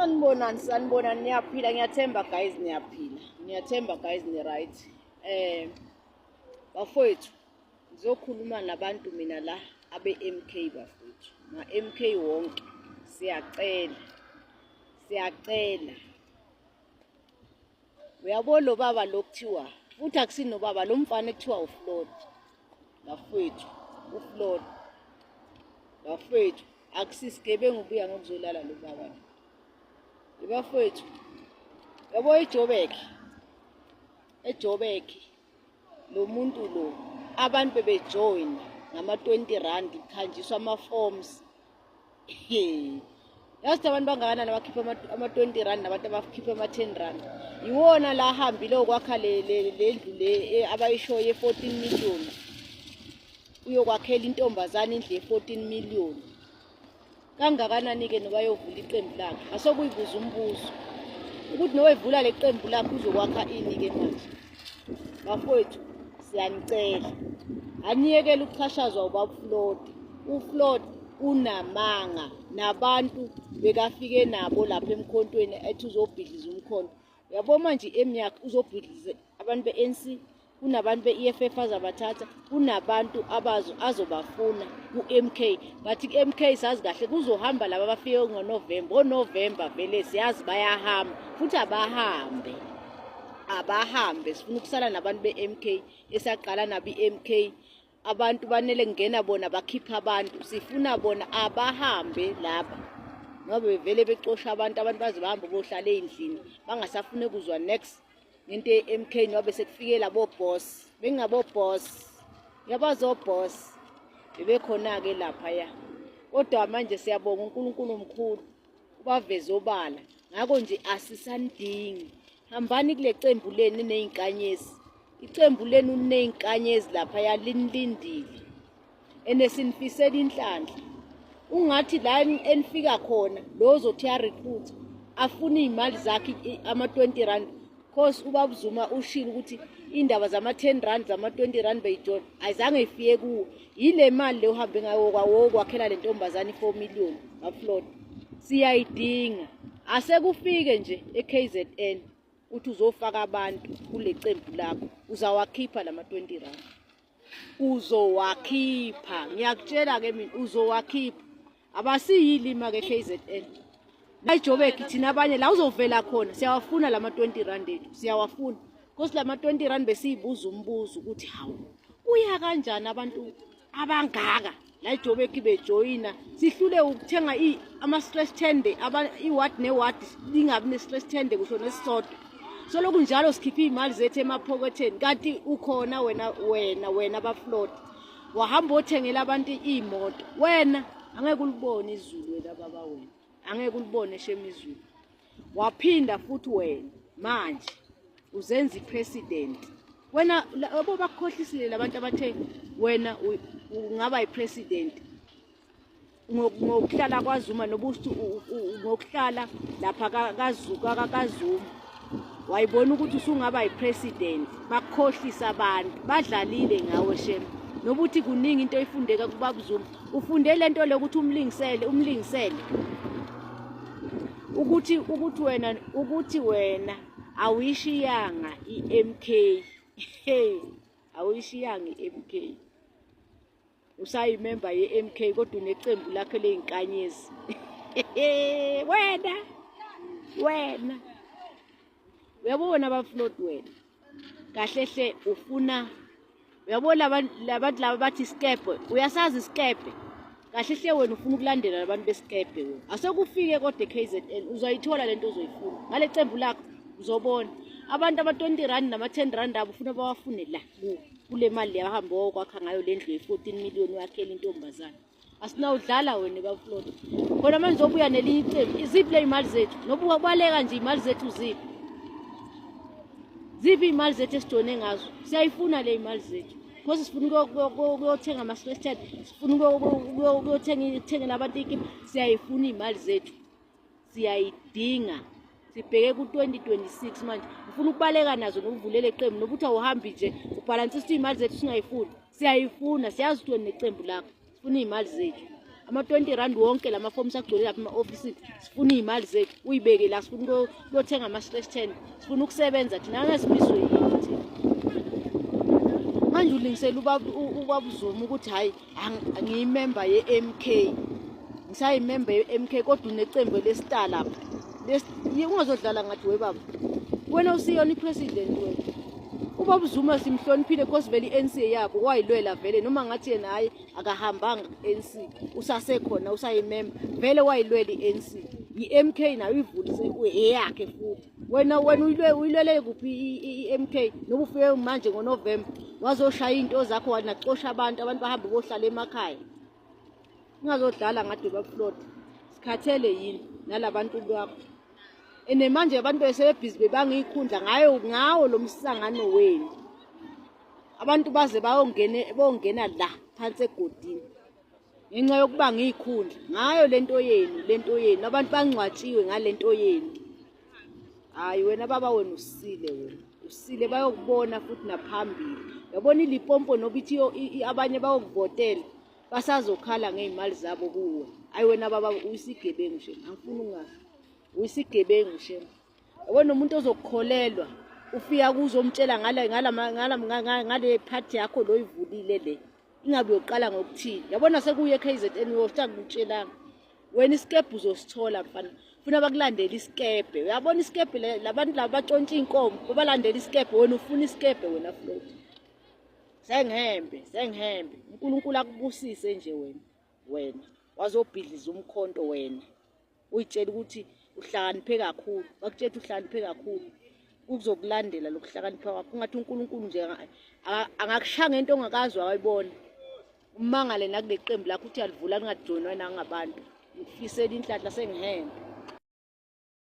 Sanibonani, sanibonani, niyaphila, ngiyathemba guys niyaphila. Ngiyathemba guys ni right. Bafowethu, ngizokhuluma nabantu mina la abe MK bafowethu. Ma MK wonke siyacela. Siyacela. Uyabo lo baba lo kuthiwa futhi akusinobaba lo mfana ekuthiwa uFloyd. Bafowethu, uFloyd. Bafowethu, akusisigebengu ubuya ngokuzolala lo baba. Bafowethu, yabo eJoburg. EJoburg lo muntu lo abantu bebejoin ngama 20 rand kuhanjiswa ama forms. Yazi abantu bangakanani abakhipha ama-20 rand nabantu abakhipha ama-10 rand. Iwona la ahambile okwakha le ndlu le abayishoyo ye-14 million. Uyokwakhela intombazane indlu ye-14 million. Kangakanani-ke noba yovula iqembu lakhe? Asokuyibuza umbuzo ukuthi noba evula le qembu lakhe uzokwakha ini-ke manje. Bafowethu, siyanicela aniyekele ukuxhashazwa ubaba uFloyd. UFloyd unamanga nabantu bekafike nabo lapha emkhontweni ethi uzobhidliza umkhonto. Uyabo manje i-M yakhe uzobhidliza abantu be-ANC, kunabantu be-EFF azabathatha, kunabantu abazo azobafuna ku-MK. But ku-MK sazi kahle kuzohamba laba abafike ngoNovemba. ONovemba vele siyazi bayahamba futhi abahambe. Abahambe, sifuna ukusala nabantu be-MK esaqala nabo i-MK. Abantu banele kungena bona bakhipha abantu, sifuna bona abahambe laba ngoba bevele becosha abantu, abantu baze bahambe bohlala ey'ndlini bangasafuni kuzwa next ngento ye-MK ngoba besekufike labo boss, bengabo boss, yabazi o-boss bebekhona-ke laphaya. Kodwa manje siyabonga uNkulunkulu omkhulu ubaveze obala, ngakho nje asisanidingi. Hambani kule cembu lenu ney'nkanyezi, icembu lenu liney'nkanyezi laphaya linilindile ene sinifisela inhlanhla. Ungathi la enifika khona lo ozothi uyarecruit afune iy'mali zakhe ama-20 rand, cause ubaba Zuma ushilo ukuthi indaba zama-10 rand zama-20 rand beyijona ayizange ifike kuwo. Yile mali le uhambe ngayo wokwakhela le ntombazane i-4 million baFloyd, siyayidinga. Asekufike nje e-KZN uthi uzofaka abantu kule cembu lakho, uzawakhipha lama 20 rand, uzowakhipha. Ngiyakutshela ke mina, uzowakhipha. Abasiyilima ke KZN eJoburg, thina abanye la uzovela khona siyawafuna lama 20 rand ethu, siyawafuna. Because lama 20 rand besiyibuza umbuzo ukuthi hawu, kuya kanjani abantu abangaka la eJoburg bejoyina, sihlule ukuthenga ama-stretch tende, i-ward ne-ward lingabi ne-stretch tende kusho nesisodwa. Soloku njalo sikhiphe iy'mali zethu emaphoketheni, kanti ukhona wena wena wena baFloyd wahamba othengela abantu iy'moto. Wena angeke ulibone izulu, wena baba, wena angeke ulibone shame izulu. Waphinda futhi wena manje uzenza i-president wena. Yabo bakukhohlisile labantu abathe wena ungaba yi-president ngokuhlala kwaZuma, nobuthi ngokuhlala lapha kaZuma wayibona ukuthi usungaba yi-president. Bakukhohlisa abantu, badlalile ngawe shem. Nobuthi kuningi into oyifundeka kubaba Zuma, ufunde lento lokuthi umlingisele, umlingisele ukuthi wena awuyishiyanga i-MK. Hey, awuyishiyanga i-MK, usayimember ye-MK kodwa unecembu lakho leyinkanyezi wena. Wena uyabona baFloyd, wena kahle hle ufuna, uyabona labantu laba bathi isikebhe, uyasazi isikebhe kahle hle, wena ufuna ukulandela labantu besikebhe wena. Asekufike kodwa e-KZN uzoyithola lento ozoyifuna ngale cembu lakho. Uzobona abantu aba-20 rand nama-10 rand abo ufuna bawafune la kule mali le ahambe wayokwakha ngayo le ndlu ye-14 million wakhela intombazane. Asinawudlala wena baFloyd. Khona manje uzobuya nelinye icembu, iziphi le iy'mali zethu? Noba ubaleka nje, iy'mali zethu ziphi? Ziphi iy'mali zethu esijone ngazo? Siyayifuna le iy'mali zethu because sifuna ukuyothenga ama-stress, sifuna ukuyothenga ukuthengela abantu ikipa. Siyayifuna iy'mali zethu, siyayidinga. Sibheke ku-2026 manje, ufuna ukubaleka nazo nokuvulela iqembu, nokuthi awuhambi nje ubhalansisa iy'mali zethu singayifuni. Siyayifuna, siyazi ukuthi wena necembu lakho. Sifuna iy'mali zethu. Ama-20 rand wonke la mafomu sagcwele lapha ema-ofisini, sifuna iy'mali zethu, uyibeke la, sifuna ukuyothenga ama-stress ten, sifuna ukusebenza thina, angeke simiswe yini thina. Manje ulingisela ubaba uZuma ukuthi hhayi ngiyimemba ye-MK, ngisayimemba ye-MK kodwa unecembu lestar lapha. Ungazodlala ngathi webaba, wena usiyona i-president wena. Ubaba uZuma simhloniphile cause vele i-ANC yabo wayilwela vele, noma ngathi yena hhayi akahambanga ku-ANC, usasekhona usayimemba vele wayilwela i-ANC. I-MK nayo uyivulise eyakhe futhi. Wena wena uyilwele kuphi i-MK noba ufike manje ngoNovemba wazoshaya iy'nto zakho wanacosha abantu, abantu bahambe bohlala emakhaya. Ungazodlala ngathi baba Floyd, sikhathele yini nalabantu bakho. Ene manje abantu besebebhizi bebanga iy'khundla ngayo ngawo lo msangano wenu. Abantu baze bayongena la phansi egodini ngenxa yokubanga iy'khundla ngayo lento yenu, lento yenu. Abantu bangcwatshiwe ngalento yenu. Hhayi wena baba, wena usile, wena usile, bayokubona futhi naphambili. Yabona iLimpopo noba ithi abanye bayokuvotela, basazokhala ngey'mali zabo kuwe. Hhayi wena baba, uyisigebengu shem, angifuni ukungasho, uyisigebengu shem. Yabona umuntu ozokukholelwa ufika kuzomtshela ngale phathi yakho lo oyivulile le, ingabe uyoqala ngokuthini. Yabona sekuye e-KZN uyothi angikutshelanga wena, isikebhe uzosithola mfana, funa bakulandele isikebhe. Uyabona isikebhe labantu laba batshontsha iy'nkomo babalandela isikebhe, wena ufuna isikebhe wena Floyd. Sengihembe, sengihembe, uNkulunkulu akubusise nje wena, wena wazobhidliza umkhonto wena. Uyitshela ukuthi uhlakaniphe kakhulu, bakutshela ukuthi uhlakaniphe kakhulu, kuzokulandela lokuhlakanipha kwakho. Ungathi uNkulunkulu nje angakushaya ngento ongakazi wayibona, umangale nakule qembu lakho ukuthi alivula lingajoyinwa nangabantu. Ngikufisela inhlanhla, sengihembe.